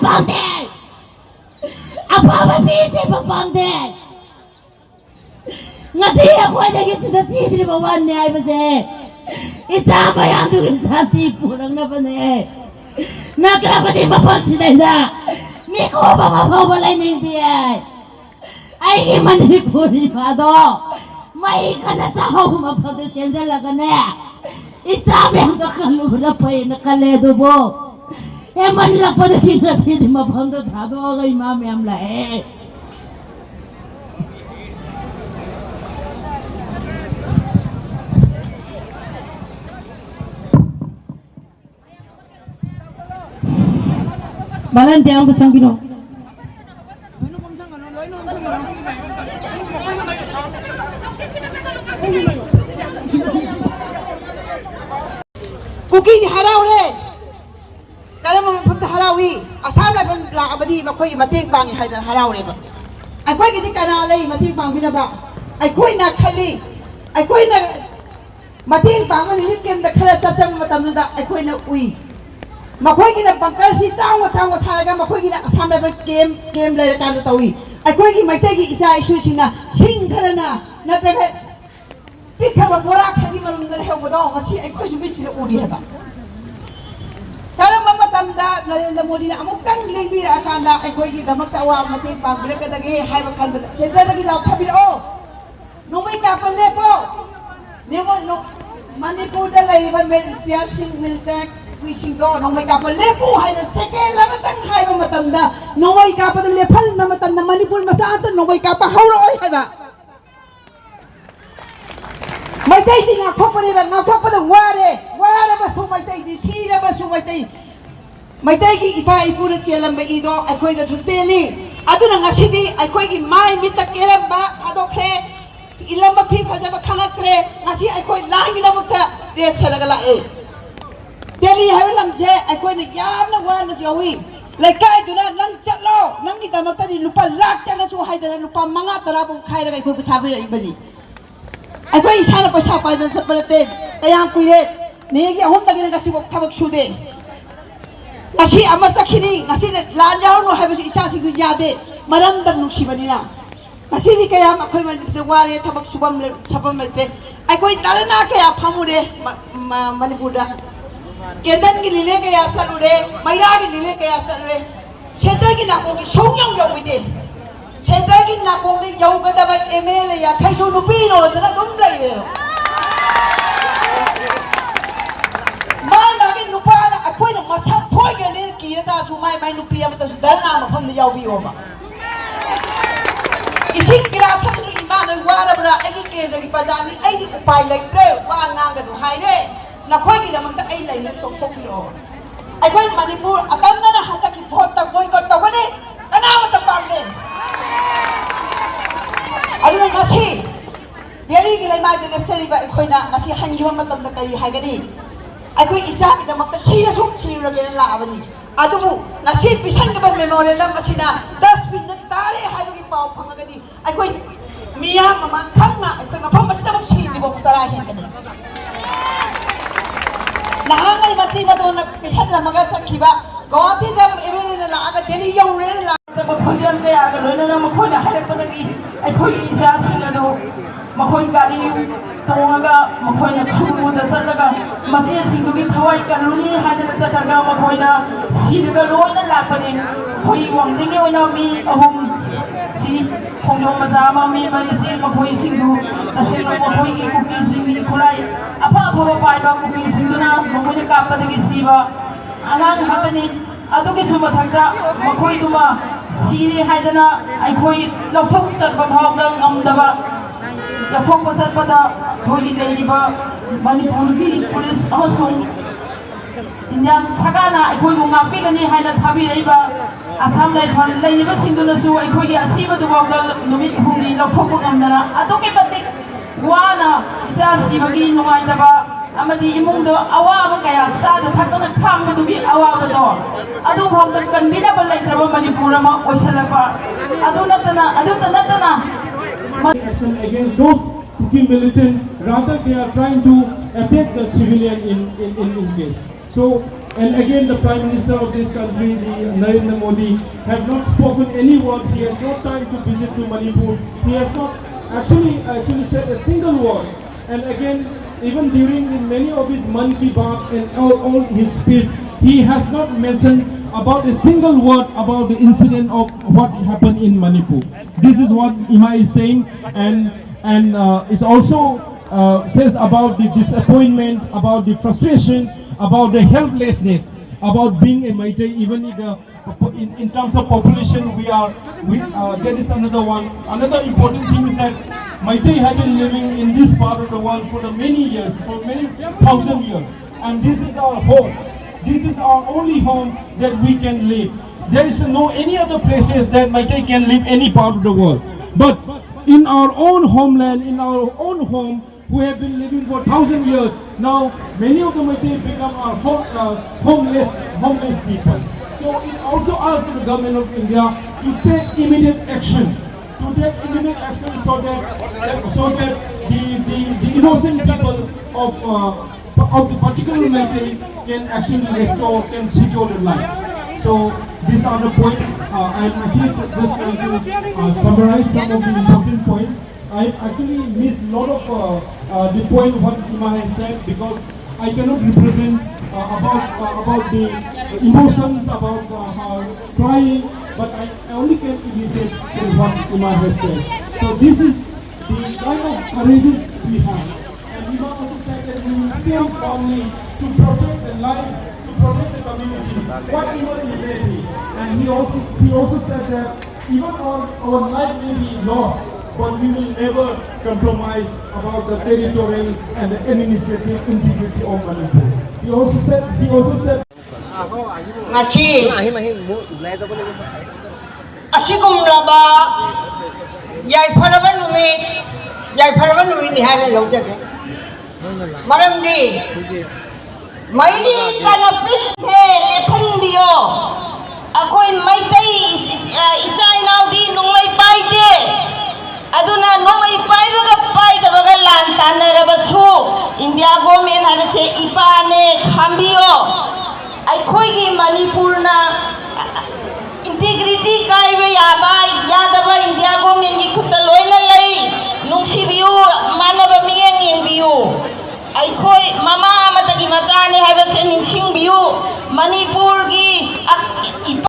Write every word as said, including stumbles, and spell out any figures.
ꯐꯪꯗꯦ꯫ ꯑꯐꯕ ꯃꯤꯁꯦ ꯐꯪꯗꯦ꯫ ꯉꯁꯤ ꯑꯩꯈꯣꯏꯗꯒꯤ ꯁꯤꯗ ꯆꯦꯟꯗ꯭ꯔꯤꯕ ꯋꯥꯅꯤ ꯍꯥꯏꯕꯁꯦ ꯏꯆꯥ ꯃꯌꯥꯝꯗꯨꯒꯤ ꯁꯥꯟꯇꯤ ꯄꯨꯔꯛꯅꯕꯅꯦ꯫ ꯅꯠꯇ꯭ꯔꯕꯗꯤ ꯃꯐꯝꯁꯤꯗꯩꯗ ꯃꯤꯀꯨꯞ ꯑꯃ ꯐꯥꯎꯕ ꯂꯩꯅꯤꯡꯗꯦ꯫ ꯑꯩꯒꯤ ꯃꯅꯤꯄꯨꯔ ꯏꯃꯥꯗꯣ ꯃꯩ ꯀꯟꯅ ꯇꯥꯍꯧꯕ ꯃꯐꯝꯗ ꯆꯦꯟꯁꯤꯜꯂꯒꯅꯦ, ꯏꯆꯥ ꯃꯌꯥꯝꯗꯣ ꯈꯜꯂꯨꯕꯅ ꯐꯩꯌꯦꯅ ꯈꯜꯂꯦ꯫ ꯑꯗꯨꯕꯨ ꯍꯦꯟꯃꯟꯂꯛꯄꯗꯒꯤ ꯉꯁꯤꯗꯤ ꯃꯐꯝꯗꯣ ꯊꯥꯗꯣꯛꯑꯒ ꯏꯃꯥ ꯃꯌꯥꯝ ꯂꯥꯛꯑꯦ꯫ ꯚꯣꯂꯟꯇꯤꯌꯔ ꯑꯝꯇ ꯆꯪꯕꯤꯔꯣ꯫ ꯀꯨꯀꯤꯗꯤ ꯍꯔꯥꯎꯔꯦ꯫ ꯀꯔꯝꯕ ꯃꯐꯝꯗ ꯍꯔꯥꯎꯏ? ꯑꯁꯥꯝ ꯔꯥꯏꯐꯜ ꯂꯥꯛꯑꯕꯗꯤ ꯃꯈꯣꯏꯒꯤ ꯃꯇꯦꯡ ꯄꯥꯡꯉꯤ ꯍꯥꯏꯗꯅ ꯍꯔꯥꯎꯔꯦꯕ꯫ ꯑꯩꯈꯣꯏꯒꯤꯗꯤ ꯀꯅꯥ ꯂꯩ ꯃꯇꯦꯡ ꯄꯥꯡꯕꯤꯅꯕ? ꯑꯩꯈꯣꯏꯅ ꯈꯜꯂꯤ, ꯑꯩꯈꯣꯏꯅ ꯃꯇꯦꯡ ꯄꯥꯡꯕ relief camp ꯇ ꯈꯔ ꯆꯠꯆꯕ ꯃꯇꯝꯗꯨꯗ ꯑꯩꯈꯣꯏꯅ ꯎꯏ꯫ ꯃꯈꯣꯏꯒꯤꯅ bunker ꯁꯤ ꯆꯥꯎꯅ ꯆꯥꯎꯅ ꯁꯥꯔꯒ ꯃꯈꯣꯏꯒꯤꯅ ꯑꯁꯥꯝ ꯔꯥꯏꯐꯜ camp, camp ꯂꯩꯔꯀꯥꯟꯗ ꯇꯧꯏ꯫ ꯑꯩꯈꯣꯏꯒꯤ ꯃꯩꯇꯩꯒꯤ ꯏꯆꯥ ꯏꯁꯨꯁꯤꯡꯅ ꯁꯤꯡ ꯈꯔꯅ ꯅꯠꯇ꯭ꯔꯒ ꯄꯤꯛꯈ꯭ꯔꯕ ꯕꯣꯔꯥ ꯈꯔꯒꯤ ꯃꯔꯨꯝꯗ ꯂꯩꯍꯧꯕꯗꯣ ꯉꯁꯤ ꯑꯩꯈꯣꯏꯁꯨ ꯃꯤꯠꯁꯤꯅ ꯎꯔꯤ ꯍꯥꯏꯕ꯫ ꯀꯔꯝꯕ ꯃꯇꯝꯗ ꯅꯔꯦꯟꯗ꯭ꯔ ꯃꯣꯗꯤꯅ ꯑꯃꯨꯛꯇꯪ ꯂꯦꯡꯕꯤꯔꯛꯑꯀꯥꯟꯗ ꯑꯩꯈꯣꯏꯒꯤꯗꯃꯛꯇ ꯑꯋꯥꯕ ꯃꯇꯦꯡ ꯄꯥꯡꯕꯤꯔꯛꯀꯗꯒꯦ ꯍꯥꯏꯕ ꯈꯟꯕꯗ centre ꯗꯒꯤ ꯂꯥꯎꯊꯕꯤꯔꯛꯑꯣ꯫ ꯅꯣꯡꯃꯩ ꯀꯥꯞꯄ ꯂꯦꯞꯄꯣ꯫ ꯅꯦꯃꯣ-, ꯅꯣ-, ꯃꯅꯤꯄꯨꯔꯗ ꯂꯩꯔꯤꯕ ꯃꯤꯂꯤꯇꯤꯌꯥꯁꯤꯡ, ꯃꯤꯂꯤꯇꯦꯛ ꯃꯤꯁꯤꯡꯗꯣ ꯅꯣꯡꯃꯩ ꯀꯥꯞꯄ ꯂꯦꯞꯄꯨ ꯍꯥꯏꯅ second ꯑꯃꯇꯪ ꯍꯥꯏꯕ ꯃꯇꯝꯗ, ꯅꯣꯡꯃꯩ ꯀꯥꯞꯄꯗ ꯂꯦꯞꯍꯟꯕ ꯃꯇꯝꯗ ꯃꯅꯤꯄꯨꯔ ꯃꯆꯥ ꯑꯝꯇ ꯅꯣꯡꯃꯩ ꯀꯥꯞꯄ ꯍꯧꯔꯛꯑꯣꯏ ꯍꯥꯏꯕ꯫ ꯃꯩꯇꯩꯗꯤ ꯉꯥꯛꯊꯣꯛꯄꯅꯦꯕ, ꯉꯥꯛꯊꯣꯛꯄꯗ ꯋꯥꯔꯦ, ꯋꯥꯔꯕꯁꯨ ꯃꯩꯇꯩꯗꯤ, ꯁꯤꯔꯕꯁꯨ ꯃꯩꯇꯩ, ꯃꯩꯇꯩꯒꯤ ꯏꯄꯥ ꯏꯄꯨꯅ ꯆꯦꯜꯂꯝꯕ ꯏꯗꯣ ꯑꯩꯈꯣꯏꯗꯁꯨ ꯆꯦꯜꯂꯤ꯫ ꯑꯗꯨꯅ ꯉꯁꯤꯗꯤ ꯑꯩꯈꯣꯏꯒꯤ ꯃꯥꯏ ꯃꯤꯠꯇ ꯀꯦꯔꯝꯕ ꯊꯥꯗꯣꯛꯈ꯭ꯔꯦ, ꯏꯜꯂꯝꯕ ꯐꯤ ꯐꯖꯕ ꯈꯪꯉꯛꯇ꯭ꯔꯦ꯫ ꯉꯁꯤ ꯑꯩꯈꯣꯏ ꯂꯥꯟꯒꯤꯗꯃꯛꯇ dress ꯁꯦꯠꯂꯒ ꯂꯥꯛꯑꯦ꯫ ꯗꯦꯜꯂꯤ ꯍꯥꯏꯕ ꯂꯝꯁꯦ ꯑꯩꯈꯣꯏꯅ ꯌꯥꯝꯅ ꯋꯥꯅ ꯌꯧꯏ꯫ ꯂꯩꯀꯥꯏꯗꯨꯅ "ꯅꯪ ꯆꯠꯂꯣ, ꯅꯪꯒꯤꯗꯃꯛꯇꯗꯤ ꯂꯨꯄꯥ ꯂꯥꯛ ꯆꯪꯉꯁꯨ" ꯍꯥꯏꯗꯅ ꯂꯨꯄꯥ ꯃꯉꯥ ꯇꯔꯥ ꯐꯥꯎ ꯈꯥꯏꯔꯒ ꯑꯩꯈꯣꯏꯕꯨ ꯊꯥꯕꯤꯔꯛꯏꯕꯅꯤ꯫ ꯑꯩꯈꯣꯏ ꯏꯁꯥꯅ ꯄꯩꯁꯥ ꯄꯥꯏꯗꯅ ꯆꯠꯄ ꯅꯠꯇꯦ꯫ ꯀꯌꯥꯝ ꯀꯨꯏꯔꯦ? ꯃꯦꯒꯤ ꯑꯍꯨꯝꯗꯒꯤꯅ ꯉꯁꯤꯐꯥꯎ ꯊꯕꯛ ꯁꯨꯗꯦ꯫ ꯉꯁꯤ ꯑꯃ ꯆꯠꯈꯤꯅꯤ, ꯉꯁꯤꯅ ꯂꯥꯟ ꯌꯥꯎꯔꯅꯨ ꯍꯥꯏꯕꯁꯨ ꯏꯆꯥꯁꯤꯡꯗꯨ ꯌꯥꯗꯦ, ꯃꯔꯝꯗꯝ ꯅꯨꯡꯁꯤꯕꯅꯤꯅ꯫ ꯉꯁꯤꯗꯤ ꯀꯌꯥꯝ ꯑꯩꯈꯣꯏ ꯃꯅꯤꯄꯨꯔꯗ ꯋꯥꯔꯦ, ꯊꯕꯛ ꯁꯨꯐꯝ ꯂꯩ-, ꯁꯥꯐꯝ ꯂꯩꯇ꯭ꯔꯦ꯫ ꯑꯩꯈꯣꯏ ꯙꯔꯅꯥ ꯀꯌꯥ ꯐꯝꯃꯨꯔꯦ ꯃ-, ꯃ-, ꯃꯅꯤꯄꯨꯔꯗ꯫ ꯀꯦꯟꯗꯜꯒꯤ ꯂꯤꯂꯦ ꯀꯌꯥ ꯆꯠꯂꯨꯔꯦ, ꯃꯩꯔꯥꯒꯤ ꯂꯤꯂꯦ ꯀꯌꯥ ꯆꯠꯂꯨꯔꯦ꯫ ꯁꯦꯟꯇꯔꯒꯤ ꯅꯥꯀꯣꯡꯒꯤ ꯁꯨꯡꯌꯧ ꯌꯧꯕꯤꯗꯦ꯫ ꯁꯦꯟꯇꯔꯒꯤ ꯅꯥꯀꯣꯡꯗ ꯌꯧꯒꯗꯕ ꯑꯦꯝ ꯑꯦꯜ ꯑꯦ ꯌꯥꯡꯈꯩꯁꯨ ꯅꯨꯄꯤ ꯂꯣꯟꯗꯅ ꯑꯗꯨꯝ ꯂꯩꯔꯦ꯫ ꯃꯥꯏ ꯃꯥꯒꯤ ꯅꯨꯄꯥꯅ ꯑꯩꯈꯣꯏꯅ ꯃꯁꯛ ꯊꯣꯏꯈ꯭ꯔꯅꯦꯅ ꯀꯤꯔ ꯇꯥꯔꯁꯨ ꯃꯥꯏ ꯃꯥꯏ ꯅꯨꯄꯤ ꯑꯃꯇꯁꯨ ꯙꯔꯅꯥ ꯃꯐꯝꯗ ꯌꯥꯎꯕꯤꯌꯣꯕ꯫ ꯏꯁꯤꯡ ꯒꯤꯂꯥꯁ ꯑꯃꯁꯨ ꯏꯃꯥ ꯅꯣꯏ ꯋꯥꯔꯕ꯭ꯔꯥ? ꯑꯩꯒꯤ ꯀꯦꯟꯗ꯭ꯔꯒꯤ ꯄ꯭ꯔꯖꯥꯅꯤ, ꯑꯩꯗꯤ ꯎꯄꯥꯏ ꯂꯩꯇ꯭ꯔꯦ, ꯋꯥ ꯉꯥꯡꯒꯅꯨ ꯍꯥꯏꯔꯦ꯫ ꯅꯈꯣꯏꯒꯤꯗꯃꯛꯇ ꯑꯩ ꯂꯩꯅ ꯇꯣꯛꯊꯣꯛꯄꯤꯔꯛꯑꯣ꯫ ꯑꯩꯈꯣꯏ ꯃꯅꯤꯄꯨꯔ ꯑꯀꯟꯕꯅ ꯍꯟꯗꯛꯀꯤ ꯚꯣꯠꯇ ꯕꯣꯏꯀꯣꯠ ꯇꯧꯒꯅꯤ, ꯀꯅꯥꯃꯠꯇ ꯄꯥꯝꯗꯦ꯫ ꯑꯗꯨꯅ ꯉꯁꯤ ꯗꯦꯜꯂꯤꯒꯤ ꯂꯩꯃꯥꯏꯗ ꯂꯦꯞꯆꯔꯤꯕ ꯑꯩꯈꯣꯏꯅ ꯉꯁꯤ ꯍꯟꯈꯤꯕ ꯃꯇꯝꯗ ꯀꯔꯤ ꯍꯥꯏꯒꯅꯤ? ꯑꯩꯈꯣꯏ ꯏꯆꯥꯒꯤꯗꯃꯛꯇ ꯁꯤꯔꯁꯨ ꯁꯤꯔꯨꯔꯒꯦꯅ ꯂꯥꯛꯑꯕꯅꯤ꯫ ꯑꯗꯨꯕꯨ ꯉꯁꯤ ꯄꯤꯁꯟꯈꯤꯕ ꯃꯦꯃꯣꯔꯦꯟꯗꯝ ꯑꯁꯤꯅ ꯗꯁꯕꯤꯟꯗ ꯇꯥꯔꯦ ꯍꯥꯏꯕꯒꯤ ꯄꯥꯎ ꯐꯪꯉꯒꯗꯤ ꯑꯩꯈꯣꯏ ꯃꯤꯌꯥꯝ ꯃꯃꯥꯡ ꯊꯪꯅ ꯑꯩꯈꯣꯏ ꯃꯐꯝ ꯑꯁꯤꯗꯃꯛ ꯁꯤꯔꯤꯕ ꯇꯔꯥ ꯍꯦꯟꯒꯅꯤ꯫ ꯅꯍꯥꯟꯉꯩ ꯃꯇꯤ ꯃꯇꯣꯟꯅ ꯄꯤꯁꯜꯂꯝꯃꯒ ꯆꯠꯈꯤꯕ ꯒꯧꯍꯥꯇꯤꯗ ꯑꯦꯝ ꯑꯦꯜ ꯑꯦꯅ ꯂꯥꯛꯑꯒ ꯗꯦꯜꯂꯤ ꯌꯧꯔꯦꯅ ꯂꯥꯛꯄ ꯈꯣꯟꯖꯦꯜ ꯀꯌꯥꯒ ꯂꯣꯏꯅꯅ ꯃꯈꯣꯏꯅ ꯍꯥꯏꯔꯛꯄꯗꯒꯤ ꯑꯩꯈꯣꯏꯒꯤ ꯏꯆꯥꯁꯤꯡ ꯑꯗꯨ ꯃꯈꯣꯏ ꯒꯥꯔꯤ ꯇꯣꯡꯉꯒ ꯃꯈꯣꯏꯅ ꯈꯨꯔꯨꯗ ꯆꯠꯂꯒ ꯃꯆꯦꯁꯤꯡꯗꯨꯒꯤ ꯊꯋꯥꯏ ꯀꯜꯂꯨꯅꯤ ꯍꯥꯏꯗꯅ ꯆꯠꯂꯒ ꯃꯈꯣꯏꯅ ꯁꯤꯔꯒ ꯂꯣꯏꯅ ꯂꯥꯛꯄꯅꯤ꯫ ꯑꯩꯈꯣꯏ ꯋꯥꯡꯖꯤꯡꯒꯤ ꯑꯣꯏꯅ ꯃꯤ ꯑꯍꯨꯝ ꯁꯤ ꯈꯣꯡꯖꯣꯝ ꯃꯆꯥ ꯑꯃ ꯃꯤ ꯃꯔꯤꯁꯤ ꯃꯈꯣꯏꯁꯤꯡꯗꯨ ꯇꯁꯦꯡꯅ ꯃꯈꯣꯏꯒꯤ ꯀꯨꯀꯤꯁꯤꯡꯒꯤ ꯈꯨꯠꯂꯥꯏ ꯑꯐ ꯑꯐꯕ ꯄꯥꯏꯕ ꯀꯨꯀꯤꯁꯤꯡꯗꯨꯅ ꯃꯈꯣꯏꯅ ꯀꯥꯞꯄꯗꯒꯤ ꯁꯤꯕ ꯑꯉꯥꯡ ꯉꯥꯛꯇꯅꯤ꯫ ꯑꯗꯨꯒꯤꯁꯨ ꯃꯊꯛꯇ ꯃꯈꯣꯏꯗꯨꯃ ꯁꯤꯔꯦ ꯍꯥꯏꯗꯅ ꯑꯩꯈꯣꯏ ꯂꯧꯊꯣꯛ ꯆꯠꯄ ꯐꯥꯎꯗ ꯉꯝꯗꯕ, ꯂꯧꯊꯣꯛꯄ ꯆꯠꯄꯗ ꯑꯩꯈꯣꯏꯒꯤ ꯂꯩꯔꯤꯕ ꯃꯅꯤꯄꯨꯔꯒꯤ ꯄꯨꯂꯤꯁ ꯑꯃꯁꯨꯡ ꯏꯟꯗꯤꯌꯥꯟ ꯁꯔꯀꯥꯔꯅ ꯑꯩꯈꯣꯏꯕꯨ ꯉꯥꯛꯄꯤꯒꯅꯤ ꯍꯥꯏꯅ ꯊꯥꯕꯤꯔꯛꯏꯕ ꯑꯁꯥꯝ ꯔꯥꯏꯐꯜ ꯂꯩꯔꯤꯕꯁꯤꯡꯗꯨꯅꯁꯨ ꯑꯩꯈꯣꯏꯒꯤ ꯑꯁꯤꯕꯗꯨꯐꯥꯎꯗ ꯅꯨꯃꯤꯠ ꯍꯨꯝꯅꯤ ꯂꯧꯊꯣꯛꯄ ꯉꯝꯗꯅ ꯑꯗꯨꯛꯀꯤ ꯃꯇꯤꯛ ꯋꯥꯅ ꯏꯆꯥ ꯁꯤꯕꯒꯤ ꯅꯨꯡꯉꯥꯏꯇꯕ ꯑꯃꯗꯤ ꯏꯃꯨꯡꯗ ꯑꯋꯥꯕ ꯀꯌꯥ ꯆꯥꯗ ꯊꯛꯇꯅ ꯈꯥꯡꯕꯗꯨꯒꯤ ꯑꯋꯥꯕꯗꯣ ꯑꯗꯨꯐꯥꯎꯗ ꯀꯟꯕꯤꯅꯕ ꯂꯩꯇ꯭ꯔꯕ ꯃꯅꯤꯄꯨꯔ ꯑꯃ ꯑꯣꯏꯁꯜꯂꯛꯄ꯫ ꯑꯗꯨ ꯅꯠꯇꯅ, ꯑꯗꯨꯇ ꯅꯠꯇꯅ, action against those Kuki militant, rather they are trying to attack the civilian in, in, in, in case. So, And again, the Prime Minister of this country, the Narendra Modi, have not spoken any word. He has no time to visit to Manipur. He has not actually, actually said a single word. And again, even during in many of his Mann Ki Baat and all, all his speech, he has not mentioned about a single word about the incident of what happened in Manipur. This is what Hima is saying, and and uh, it also uh, says about the disappointment, about the frustration, about the helplessness, about being a Meitei, even in the in, in terms of population, we are, we, uh, there is another one. Another important thing is that Meitei have been living in this part of the world for the many years, for many thousand years. And this is our home. This is our only home that we can live. There is no any other places that Meitei can live any part of the world. But in our own homeland, in our own home, who have been living for thousand years. Now, many of the Meitei become our ho-, uh, homeless, homeless people. So it also asks the government of India to take immediate action, to take immediate action so that, so that the, the, the innocent people of, uh, of the particular Meitei can actually restore, can secure their life. So these are the points. Uh, I am actually just trying to uh, summarize some of the important points. I actually missed a lot of uh, uh, the point what Hima has said, because I cannot represent uh, about uh, about the emotions, about uh, uh, crying, but I only can imitate what Hima has said. So this is the kind of courage we have. And Hima also said that we will stand firmly to protect the life, to protect the community, whatever it may be. And he also, he also said that even our, our life may be lost, but we will never compromise about the territorial and the administrative integrity of Manipur. He also said, he also said, ꯉꯁꯤ ꯑꯁꯤꯒꯨꯝꯂꯕ ꯌꯥꯏꯐꯔꯕ ꯅꯨꯃꯤꯠ, ꯌꯥꯏꯐꯔꯕ ꯅꯨꯃꯤꯠꯅꯤ ꯍꯥꯏꯅ ꯂꯧꯖꯒꯦ꯫ ꯃꯔꯝꯗꯤ ꯃꯩꯔꯤ ꯀꯥꯅ ꯄꯤꯛꯁꯦ ꯂꯦꯞꯍꯟꯕꯤꯌꯣ꯫ ꯑꯩꯈꯣꯏ ꯃꯩꯇꯩ ꯏꯆꯥ ꯏꯅꯥꯎꯗꯤ ꯅꯣꯡꯃꯩ ꯄꯥꯏꯗꯦ꯫ ꯑꯗꯨꯅ ꯅꯣꯡꯃꯩ ꯄꯥꯏꯕꯒ ꯄꯥꯏꯗꯕꯒ ꯂꯥꯟ ꯇꯥꯟꯅꯔꯕꯁꯨ ꯏꯟꯗꯤꯌꯥ ꯒꯣꯔꯃꯦꯟ ꯍꯥꯏꯕꯁꯦ ꯏꯄꯥꯅꯦ, ꯈꯥꯝꯕꯤꯌꯣ꯫ ꯑꯩꯈꯣꯏꯒꯤ ꯃꯅꯤꯄꯨꯔꯅ ꯏꯟꯇꯤꯒ꯭ꯔꯤꯇꯤ ꯀꯥꯏꯕ ꯌꯥꯕ, ꯌꯥꯗꯕ, ꯏꯟꯗꯤꯌꯥ